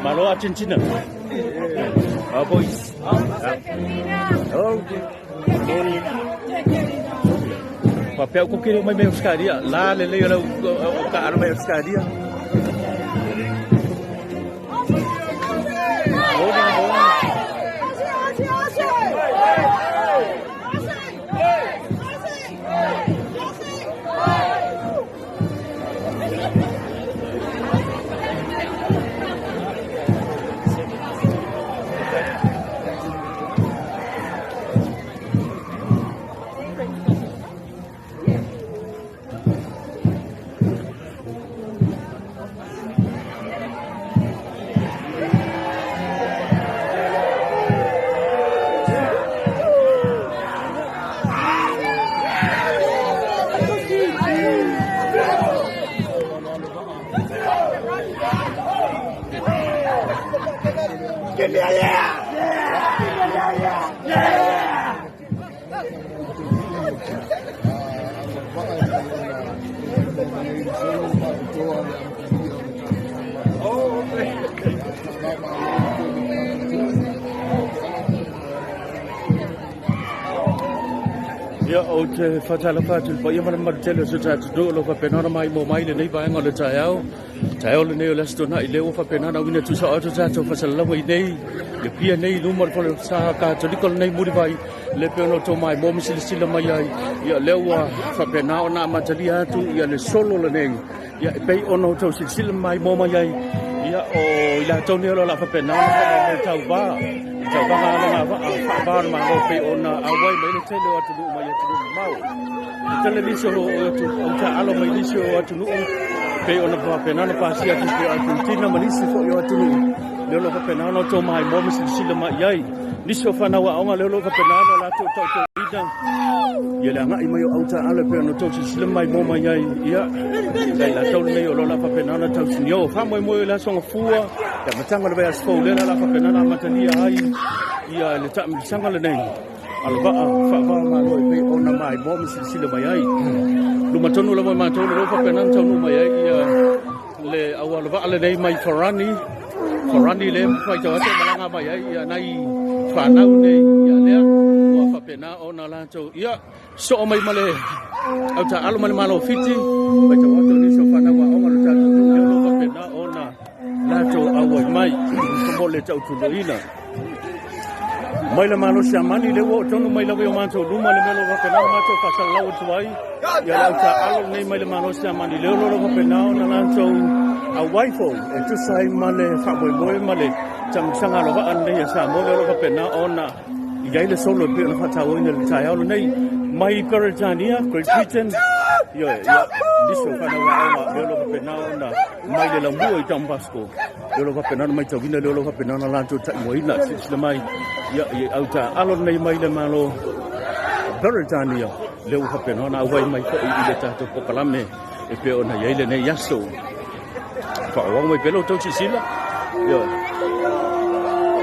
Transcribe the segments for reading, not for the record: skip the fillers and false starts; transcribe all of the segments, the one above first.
Malo Argentina. Oh, boys. Oh. Papel ko kiri mai mai Australia. La le le o o ka alo mai Australia. Ia, ou te faatalofa atu i le paia ma le mamalu tele o si o tatou nuu o lo o faapena ona maimoa mai i lenei vaega o le taeao. Taeao lenei o le Aso Toonai lea ua faapena ona auina tuusao atu tatou faasalalauga i nei i Apia nei i luma o le Falesa Katoliko lenei Mulivai le pei ona outou maimoa ma silasila mai ai. Ia lea ua faapena ona amatalia atu ia le solo lenei ia e pei ona outou silasila maimoa mai ai. Ia o i latou nei o lo o faapena ona faamoemoe tauva i tauvaga alogavaa faava o le Malo pei ona auai mai le tele o atunuu mai atunuu mamao. E tele nisi o au taaalo mai nisi o atunuu pei ona faapena ona pasia atu pei o Argentina ma nisi foi o atunuu lea o lo o faapena ona outou maimoa ma silasila mai i ai. Nisi o fanau aoga lea o lo o faapena ona latou tautauina ia le agai mai o au taaalo e pei ona outou silasila maimoa mai ai. Ia, ia i latou lenei o lo o faapena ona tausinio. Faamoemoe i le Aso Gafua, le amataga o le vaiaso fou lea o le a faapena ona amatalia ai ia le taamilosaga lenei a le vaa faava-o-Malo e pei ona maimoa ma silasila mai ai. Luma tonu lava i matou le faapena ona taunuu mai ai ia le auala vaa lenei mai Farani. Farani le faitau atu e malaga mai ai ia nai fanau nei ia lea ua faapena ona latou ia soo mai ma le au taaalo ma le Malo o Fiti. Faitau atu nisi o fanau aoga o le tatou nuu lea o lo o faapena ona latou auai mai mo le tautunuina. Mai le Malo Siamani lea ua oo tonu mai lava i o matou luma le mea o lo o faapena ona matou faasalalau atu ai ia le au taaalo lenei mai le Malo Siamani lea o lo o faapena ona latou auai foi e tusa ai ma le faamoemoe ma le taamilosaga alovaa lenei a Samoa lea o lo o faapena ona i ai le solo e pei ona faatauaina i le taeao lenei mai Peretania, Great Britain, ioe, ia, nisi o fanau aoga lea o lo o faapena ona mai le laumua i Don Bosco. Lea o lo o faapena ona matauina, lea o lo o faapena ona latou taimoaina, silasila mai, ia, i au taaalo lenei mai le Malo Peretania, lea ua faapena ona auai mai foi i le tatou polokalame e pei ona i ai lenei aso. Faaauau mai pea lo outou silasila. Ia.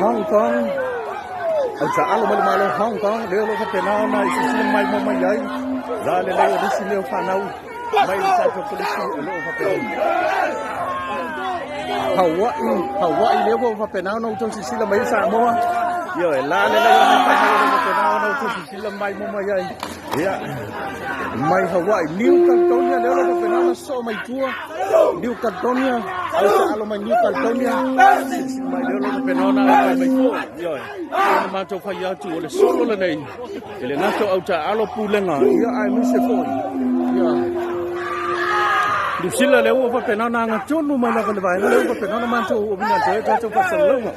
Hong Kong, au taaalo mai le Malo Hong Kong, lea o lo o faapena ona i silasila mai mo mai ai, la lelei o nisi mea o fanau mai le tatou kolisi o lo o faapena. Hawaii, Hawaii lea ua faapena ona outou silasila mai ai Samoa. Ia, e la lelei o nai fanau o lo o faapena ona outou silasila mai mo mai ai. Ia, mai Hawaii, New Caledonia lea o lo o faapena ona sosoo mai tua. New Caledonia, au taalo mai New Caledonia. Silasila mai lea o lo o faapena ona auai mai foi. Ia, ona matou fai atu o le solo lenei E le gata o au taaalo pulega, ia aemaise foi ia Niu Sila lea ua faapena ona agatonu mai lava le vaega lea ua faapena ona matou auina atu ai tatou faasalalauga.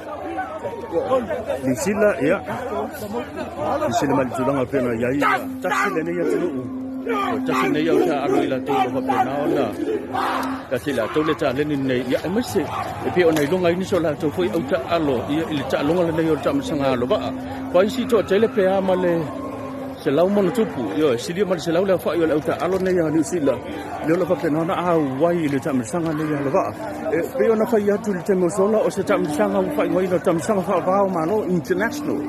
Niu Sila, ia, Niu Sila mai le tulaga e pei ona i ai, ia, tasi lenei atunuu, ua tasi lenei au taaalo i latou o lo o faapena ona tasi i latou le taleni lenei, ia, aemaise e pei ona iloga ai nisi o latou foi au taaalo, ia, i le taaloga lenei o le taamilosaga alovaa. Ko isi toatele pe a ma le 100+, ioe, silia ma le 100 le aofai o le au taaalo nei a Niu Sila, lea o lo o faapena ona auai i le taamilosaga nei a Alovaa. E pei ona fai atu i le taimi o sola, o se taamilosaga ua faaigoaina o le taamilosaga faava o Malo, international.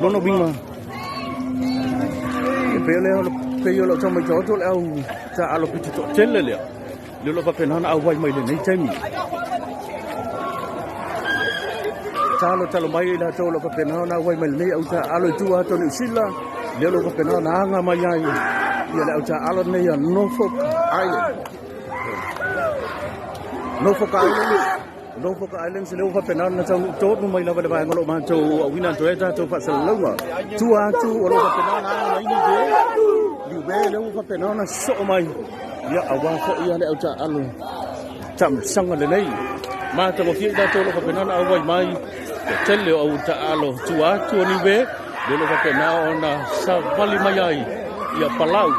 Lona uiga, Pei o le pei o lau tau matau atu o le au taaalo pito toatele lea. Lea o lo o faapena ona auai mai lenei taimi. Talo talo mai i latou o lo o faapena ona auai mai lenei au taaalo i tua atu o Niu Sila. Lea o lo o faapena ona aga mai ai ia le au taaalo lenei a Norfolk Island. Norfolk Island. Norfolk Islands lea ua faapena ona taunuu tonu mai lava le vaega o lo o matou auina atu ai tatou faasalalauga. Tua atu o lo o faapena ona aga mai Niue, Niue lea ua faapena ona sosoo mai ia aua foi ia le au taaalo taamilosaga lenei. Matagofie i latou o lo o faapena ona auai mai le tele o au taaalo tua atu o Niue lea o lo o faapena ona savali mai ai ia Palau.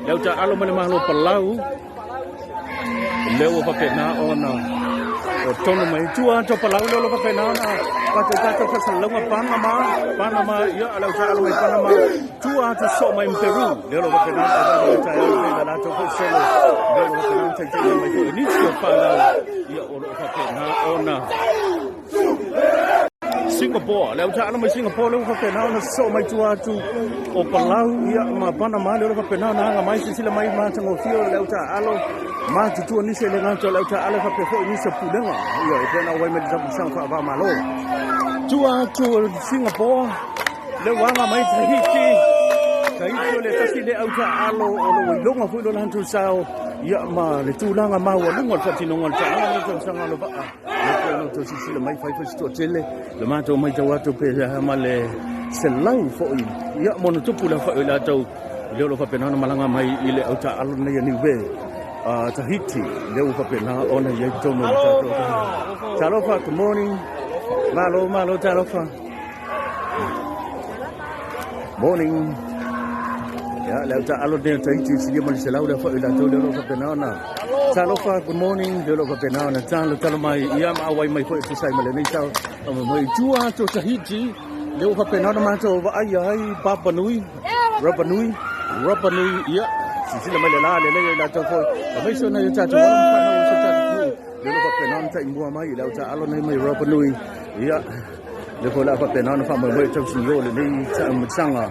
Le au taaalo mai le Malo o Palau lea ua faapena ona o tonu mai tua atu o Palau lea o lo o faapena ona tatou tatou faasalalauga Panama Panama ia le au taaalo mai Panama tua atu soo mai ma Peru lea o lo o faapena ona avatu le taeao lenei le latou foi solo lea o lo o faapena ona taitaia mai foi e nisi o fanau ia o lo o faapena ona Singapore, le au taaalo mai Singapore lea ua faapena ona sosoo mai tua atu o Palau ia ma Panama lea ua faapena ona aga mai silasila mai matagofie o le au taaalo matutua nisi e le gata o le au taaalo faapea foi nisi o pulega ia e pei ona auai mai le tapusaga faava-o-Malo tua atu o Singapore lea ua aga mai Tahiti Tahiti o le tasi lea au taaalo o lo o iloga foi lo latou sao ia ma le tulaga maualuga o le faatinoga o le taaalo ma le tausaga alovaa. Lea pei ona outou silasila mai, fai foi se toatele, le matou matau atu pe ma le 100 foi, ia ma ona tupu le aofai o i latou lea o lo o faapena ona malaga mai i le au taaalo lenei a Niue, Tahiti, lea ua faapena ona i ai totonu o le tatou atunuu. Talofa, good morning. Malo, malo, talofa. Morning. Ya, le au taaalo lenei o Tahiti, silia ma le 100 le aofai o i latou lea o lo o faapena ona. Talofa, good morning. Lea o lo o faapena ona talo talo mai ia ma auai mai foi e tusa ai ma lenei tau mai tua atu o Tahiti. Lea ua faapena ona matou vaaia ai Papa Nui, Rapa Nui, Rapa Nui, ia, silasila mai le la lelei ai latou foi. Aemaise o nai o tatou alo ma fanau o si o tatou atunuu. Lea o lo o faapena ona taimua mai i le au taaalo nei mai Rapa Nui. Ia, lea foi o le a faapena ona faamoemoe e tausinio lenei taamilosaga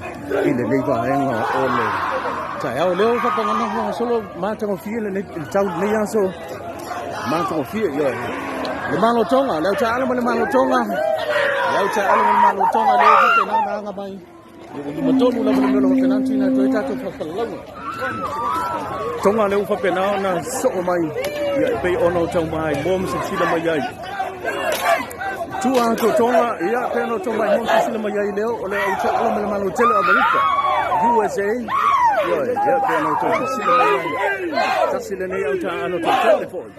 i lenei vaega o le taeao. Lea ua faapena ona faagasolo matagofie lenei tau lenei aso matagofie ia le Malo Tonga, le au taaalo ma le Malo Tonga, le au taaalo ma le Malo Tonga lea ua faapena ona aga mai. Ua luma tonu lava le mea o lo o faapena ona tuuina atu ai tatou faasalalauga. Tonga lea ua faapena ona soo mai ia e pei ona o tau maimoa ma silasila mai ai. Tua atu o Tonga, ia pei ona o tau maimoa ma silasila mai ai lea o le au taaalo ma le Malo tele o Amerika, USA. Ia, ia pei ona o tau silasila mai ai. Tasi lenei au taaalo toatele foi.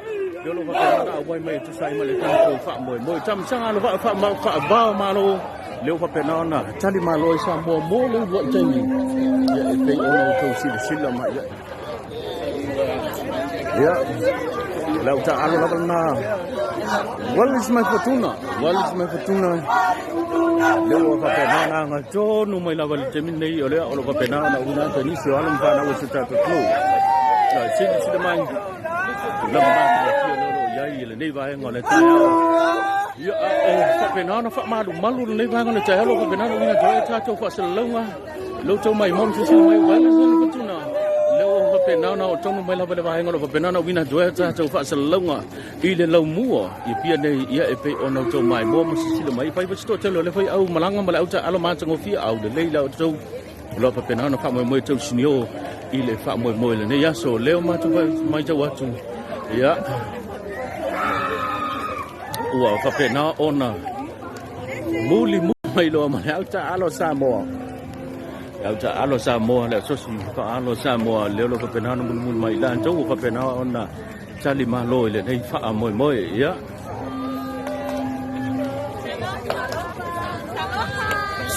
Lea o lo o faapena ona auai mai e tusa ai ma le tatou faamoemoe. Tamisaga alovaa faavao Malo lea ua faapena ona tali malo ai Samoa mo le uluai taimi ia e pei ona outou silasila mai ai. Ia, le au taaalo lava lena. Wallis mai Fortuna, Wallis mai Fortuna. Lea ua faapena ona agatonu mai lava i le taimi lenei o lea o lo o faapena ona uuna atu e nisi o alo ma fanau o si o tatou atunuu. Ia, silasila mai. Tulaga matagofie lea o lo o i ai i lenei vaega o le taeao. Ia, a o faapena ona faamalumalu lenei vaega o le taeao, o lo o faapena ona uiga atu ai a tatou faasalalauga. Lea ua tau maimoa ma silasila mai, ua alu le fatuna. Lea ua faapena ona oo tonu mai lava i le vaega o lo o faapena ona uiga atu ai a tatou faasalalauga i le laumua i Apia nei, ia e pei ona outou maimoa ma silasila mai. Fai foi se toatele o lea foi au malaga ma le au taaalo matagofie, aulelei la outou. O lo o faapena ona faamoemoe tausinio i le faamoemoe i lenei aso. Lea ua matou matau atu, ia, ua faapena ona mulimuli mai loa ma le au taaalo a Samoa. Le au taaalo a Samoa, le asosi faaalo a Samoa, lea o lo o faapena ona mulimuli mai i latou ua faapena ona tali malo i lenei faamoemoe. Ia.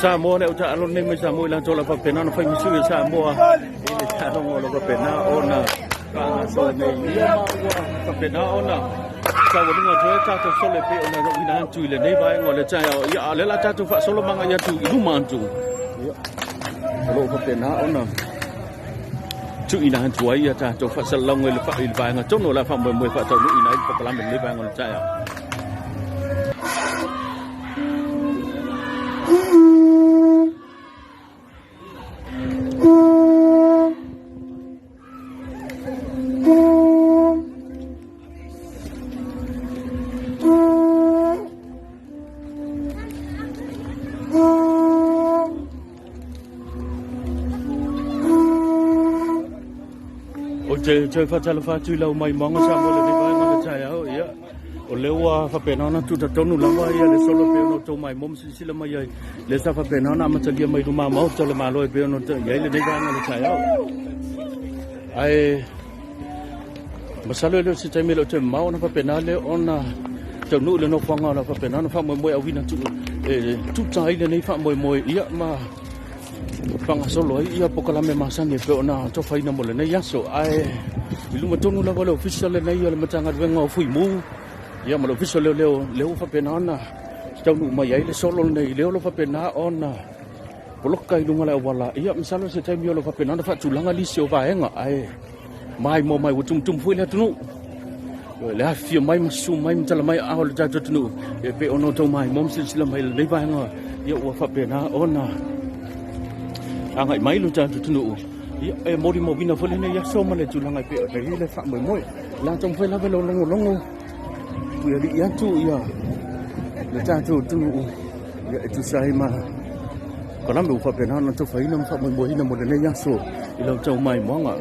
Samoa le au taaalo lenei mai Samoa i latou o le a faapena ona fai ma sui o Samoa i le taaloga o lo o faapena ona faagasolo nei. Ia ma ua faapena ona taualuga atu ai tatou solo e pei ona uina atu i lenei vaega o le taeao. Ia, a o lea la tatou faasolo ma agai atu i luma atu. Ia, o lo o faapena ona tuuina atu ai a tatou faasalalauga i le i le vaega tonu o le a faamoemoe faataunuuina ai le polokalame i lenei vaega o le taeao. te toe faatalofa atu i lau maimoaga Samoa i lenei vaega o le taeao. Ia, o lea ua faapena ona tuutatonu lava ia le solo e pei ona outou maimoa ma silasila mai ai, lea sa faapena ona amatalia mai i luma maota o le Malo e pei ona i ai lenei vaega o le taeao. Ae masalo e le o se taimi e le o toe mamao ona faapena lea ona taunuu i le nofoaga o le faapena ona faamoemoe auina atu e tuta ai lenei faamoemoe ia ma faagasolo ai ia polokalame masani e pei ona tofaina mo lenei aso. Ae i luma tonu lava o le ofisa lenei o le Matagaluega o Fuimu ia ma le ofisa o Leoleo, lea ua faapena ona taunuu mai ai le solo lenei, lea o lo o faapena ona poloka i luga o le auala. Ia masalo se taimi o lo o faapena ona faatulaga nisi o vaega, ae maimoa mai ua tumutumu foi le atunuu le afifio mai ma susu mai ma tala mai aao o le tatou atunuu e pei ona outou maimoa ma silasila mai i lenei vaega. Ia ua faapena ona agai mai lo tatou atunuu ia e molimauina foi lenei aso ma le tulaga e pei ona i ai le faamoemoe. La taumafai lava e logologo puialii atu ia le tatou atunuu ia e tusa ai ma kalame ua faapena ona tofaina ma faamoemoeina mo lenei aso i lau tau maimoaga.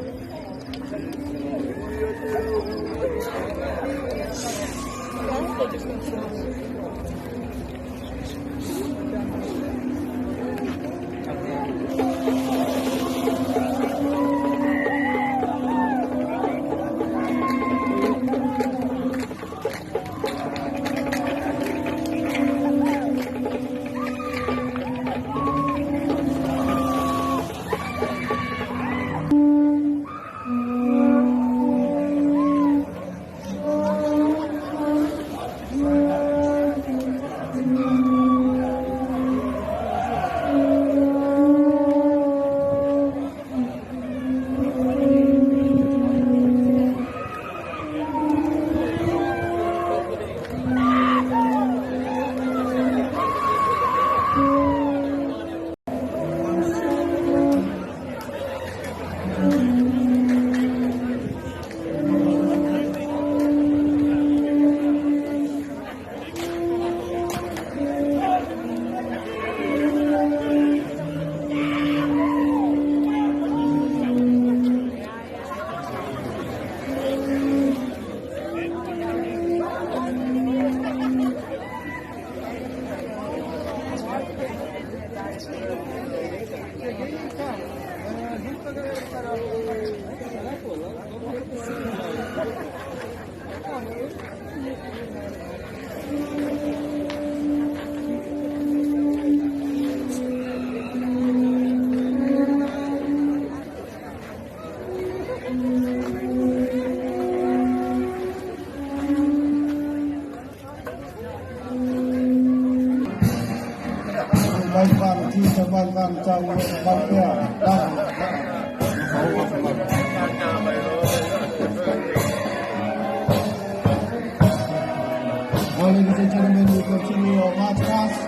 Well, ladies and gentlemen, we continue our march past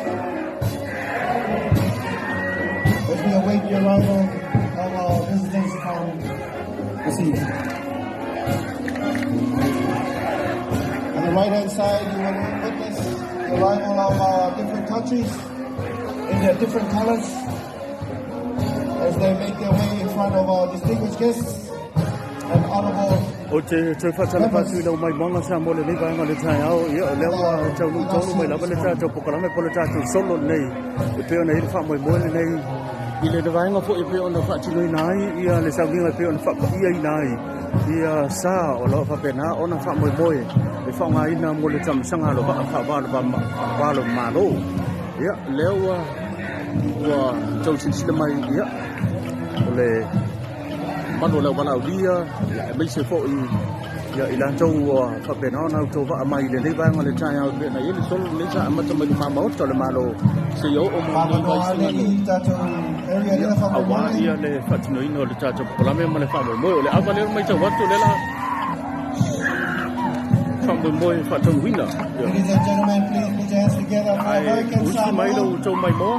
as we await the arrival of our visitors from the sea. On the right-hand side, you will witness the arrival of our different countries in their different colors as they make their way in front of our distinguished guests and honorable Ou te toe faatalofa atu i lau maimoaga Samoa i lenei vaega o le taeao. Ia, o lea ua taunuu tonu mai lava le tatou polokalame po o le tatou solo lenei e pei ona i ai le faamoemoe lenei i le vaega foi e pei ona faatinoina ai ia le sauniga e pei ona faapaiaina ai ia sa o lo o faapena ona faamoemoe e faaaogaina mo le tamisaga alovaa faava o Malo. Ia, lea ua tau silasila mai, ia, o le mamalu o le auvalaulia, ia, aemaise foi ia i latou ua faapena ona autovaa mai i lenei vaega o le taeao e pei ona i ai le solo lenei sa amata mai luma maota o le Malo seia oo mai lenei Faamanua vaisina tatou area lea aua faamolemole. Ia le faatinoina o le tatou polokalame ma le faamoemoe o le ava lea matau atu lea la faamoemoe faataunuina. Ia. Ladies and gentlemen, please put your hands together for Ae American usi mai Samoa. lau tou maimoa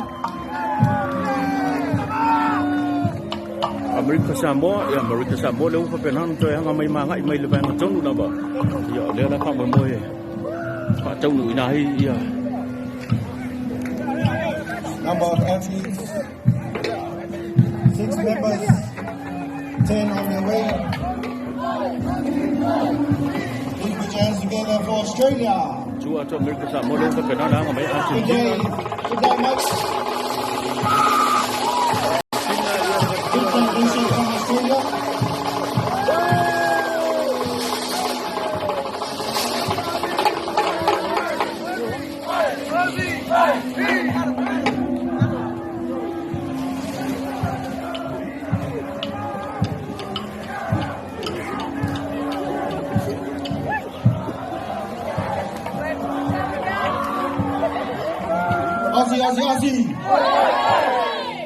Amerika Samoa, ia Amerika Samoa lea ua faapena ona toe aga mai magai mai le vaega tonu lava. Ia o lea la faamoemoe faataunuuina ai ia Number of athletes, six members, 10 on their way. Please put your hands together for Australia. Tua atu Amerika Samoa lea ua faapena ona aga mai Good day. Argentina. Good day, mate. Big delegation from Australia. Aussie, Aussie, Aussie.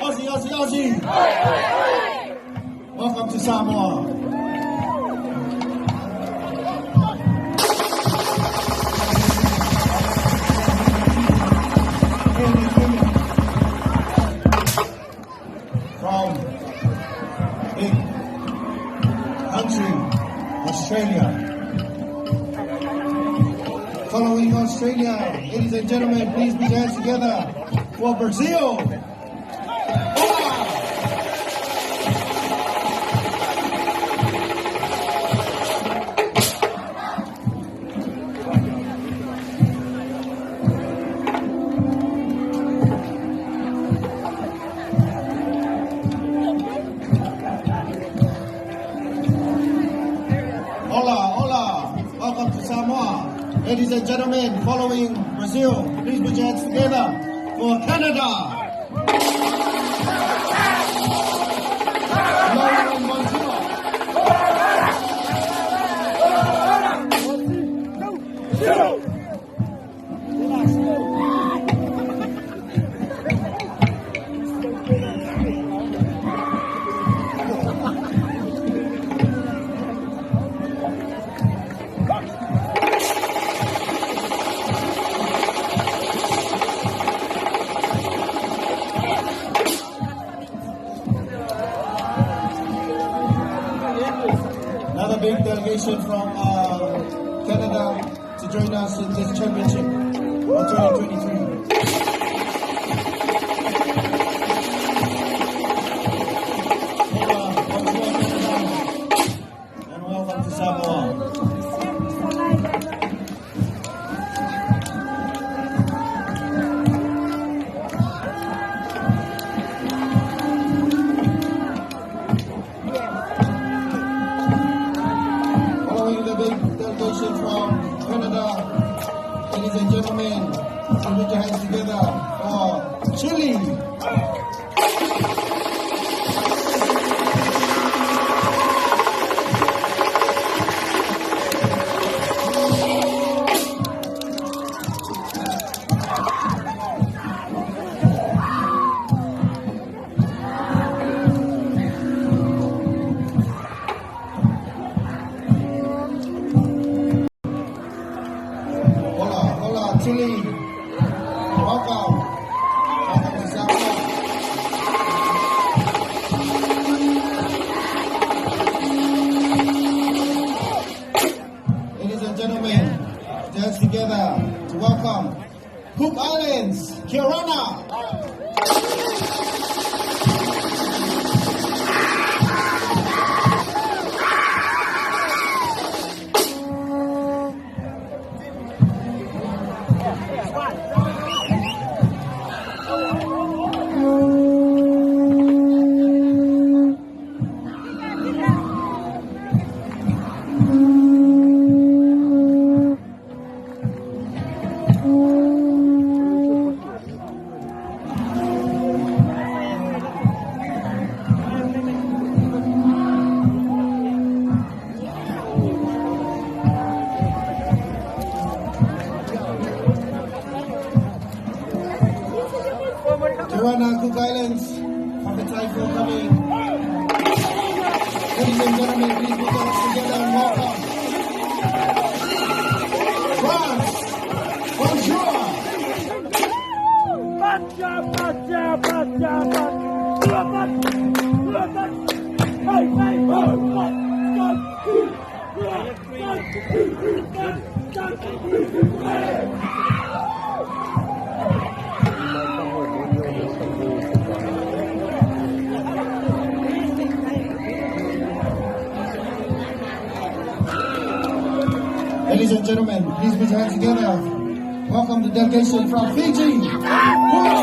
Aussie, Aussie, Aussie. Welcome to Samoa. Men and women from big country, Australia. Following Australia, ladies and gentlemen, please put your hands together for Brazil. Hola! Hola, hola. Welcome to Samoa. Ladies and gentlemen, following Brazil, please put your hands together for Canada. Hello and bonjour. Another big delegation from Canada to join us in this championship of 2023. Hola, bonjour, Canada, and welcome to Samoa. Following the big delegation from Canada, ladies and gentlemen, put your hands together for Chile. Hola, hola, Chile. Welcome. Welcome to Samoa. Ladies and gentlemen, dance together to welcome Cook Islands, Kia ora. Kia ora, Cook Islands, fa'afetai for coming. Ladies and gentlemen, please put your hands together and welcome France. Bonjour. Bacha, bacha, bacha, bacha, bacha, hey, hey, ho, ho, go, go, go, go, go. Ladies and gentlemen, please put your hands together. Welcome the delegation from Fiji.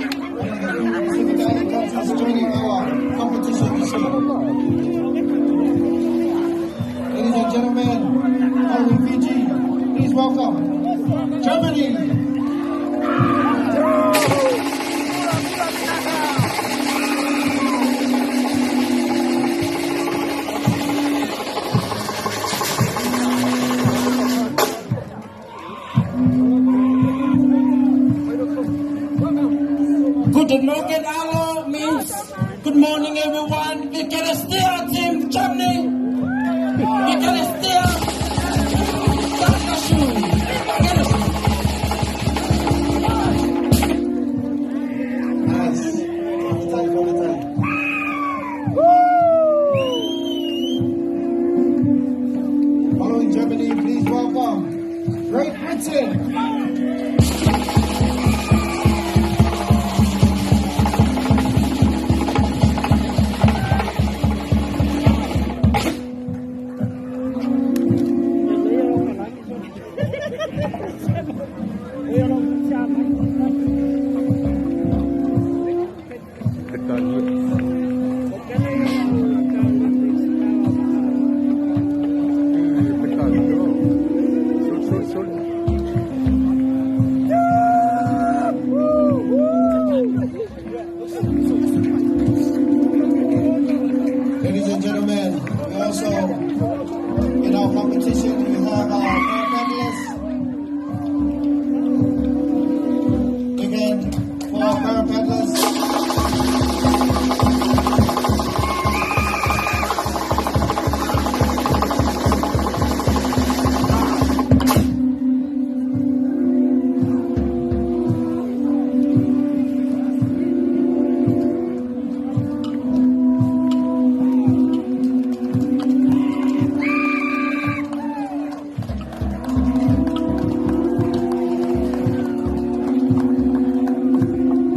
Pacific Island countries joining our competition this year. Ladies and gentlemen, following Fiji, please welcome Germany. Guten Morgen alle means good morning everyone. We can still team Germany. We can still Dankeschön. Dankeschön. Nice. Faafetai, faafetai. Following Germany, please welcome Great Britain. Ladies and gentlemen, we also, in our competition, we have our para paddlers. Again, for our para paddlers.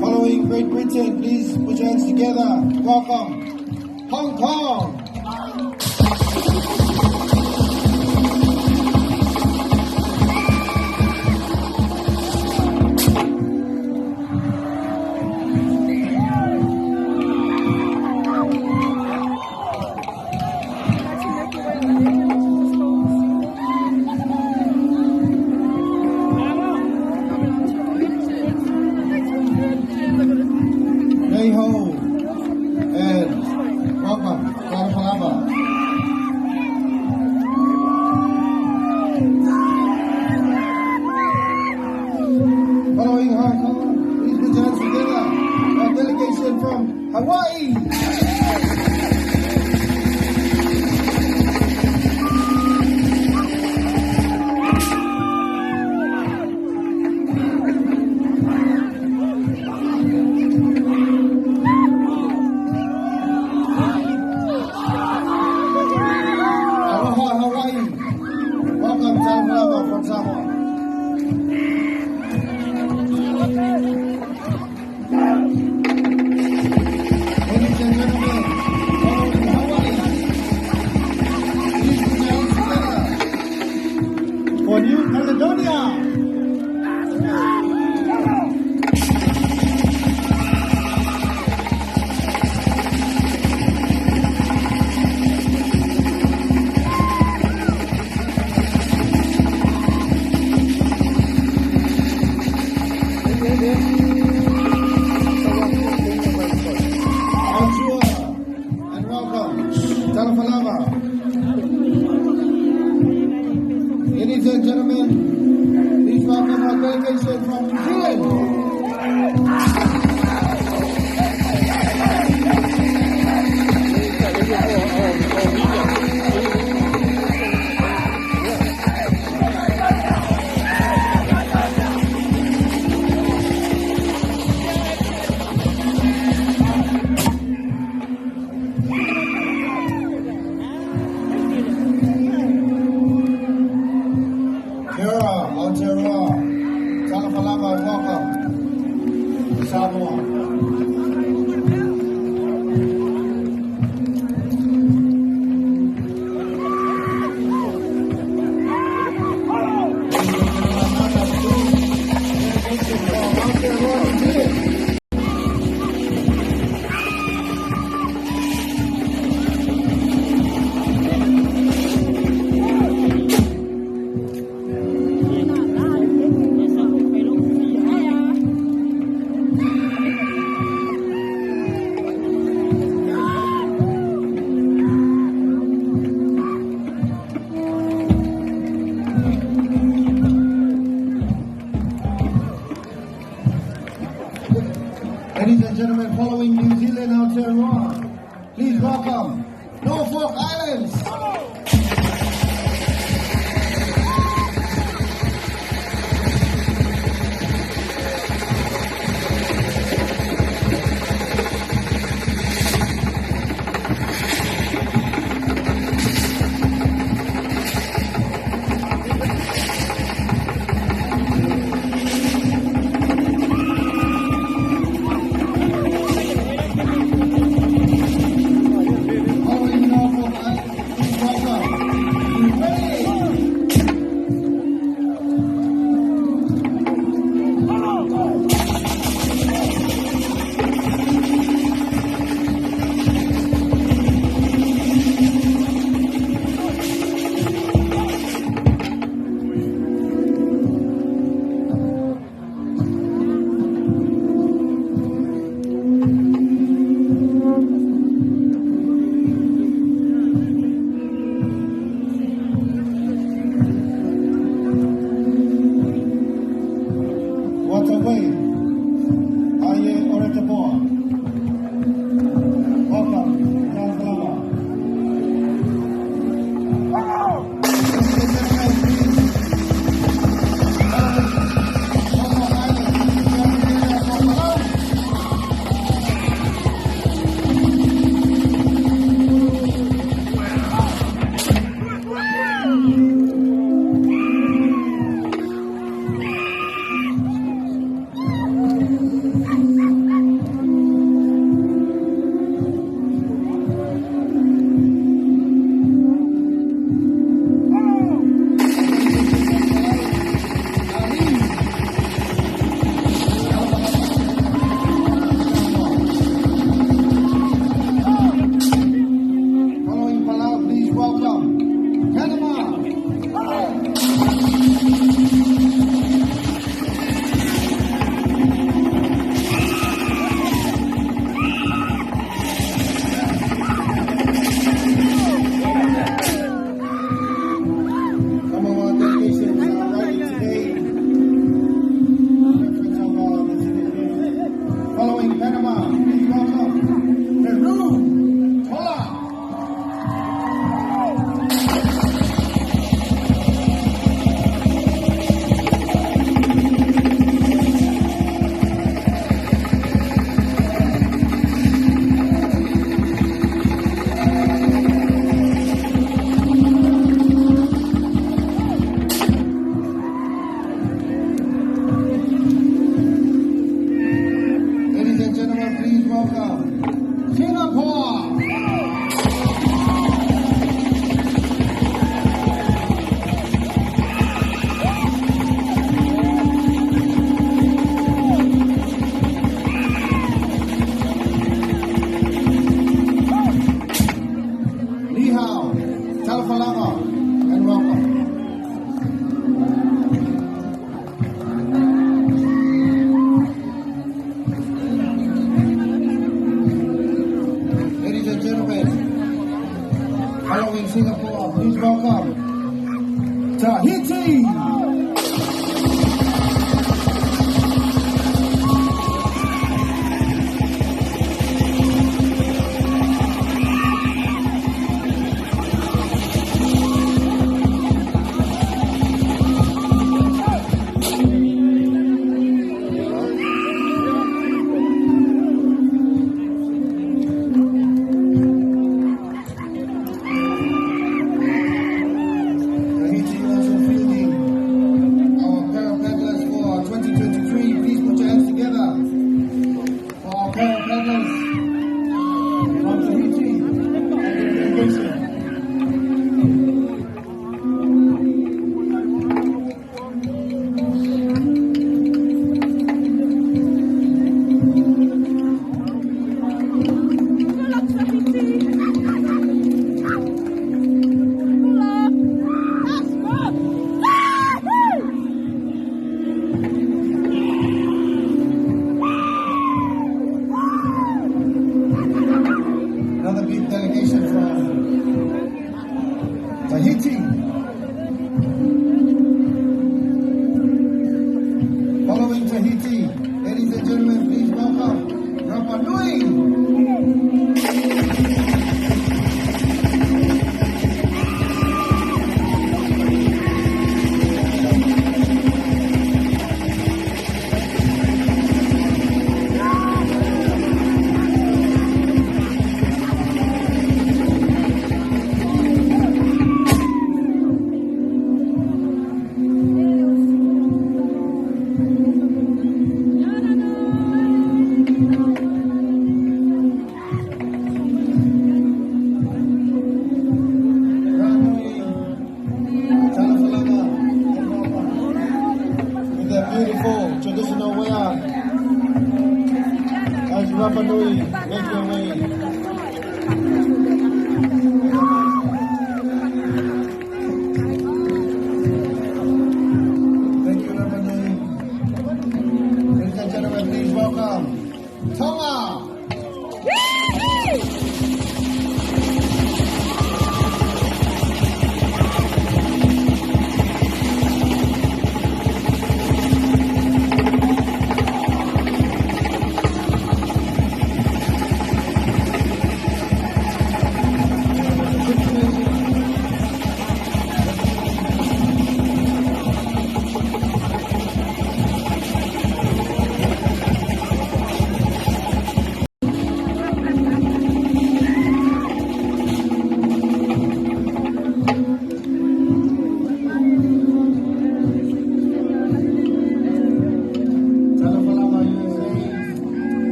Following Great Britain, please put your hands together. Welcome, Hong Kong. Hey ho, and welcome, Talofa lava. Following Hong Kong, please put your hands together. Our delegation from Hawaii. Aloha, Hawaii. Welcome, Talofa lava from Samoa. Ladies and gentlemen, following Hawaii, please put your hands together for New Caledonia. Bonjour and welcome. Talofa lava. Ladies and gentlemen, please welcome our delegation from New Zealand. Kia ora, Aotearoa. Talofa lava and welcome. Some of our delegations are arriving today. Reference of our Pacific. Following Panama, please welcome Peru. Hola! Ladies and gentlemen, please welcome Singapore. Ni hao, Talafalava, and welcome. Ladies and gentlemen, following Singapore, please welcome Tahiti. Tahiti also fielding our para paddlers for 2023. Please put your hands together for our para paddlers from Tahiti and the delegation. Good luck, Tahiti. Good luck. That's good. Woohoo! Another big delegation from Tahiti. Following Tahiti, ladies and gentlemen, please welcome Rapa Nui. Rapa Nui, Talafalava, and welcome. With their beautiful traditional wear as Rapa Nui make their way. Thank you, Rapa Nui. Ladies and gentlemen, please welcome Tonga. Woohoo!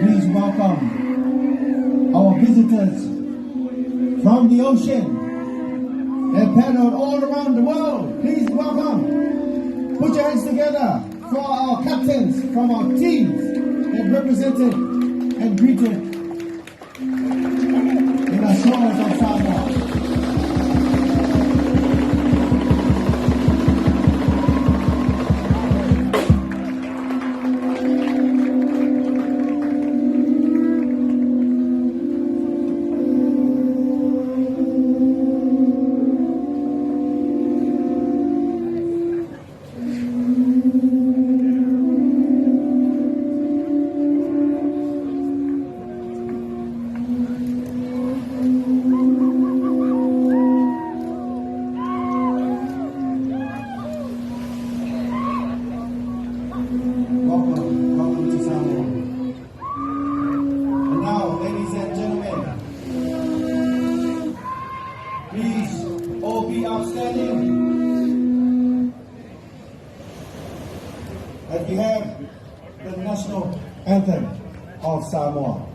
Please welcome our visitors from the ocean that paddled all around the world. Please welcome. Put your hands together for our captains from our teams that represented and greeted in the shores of Samoa. Welcome, welcome to Samoa. And now, ladies and gentlemen, please all be upstanding as we have the national anthem of Samoa.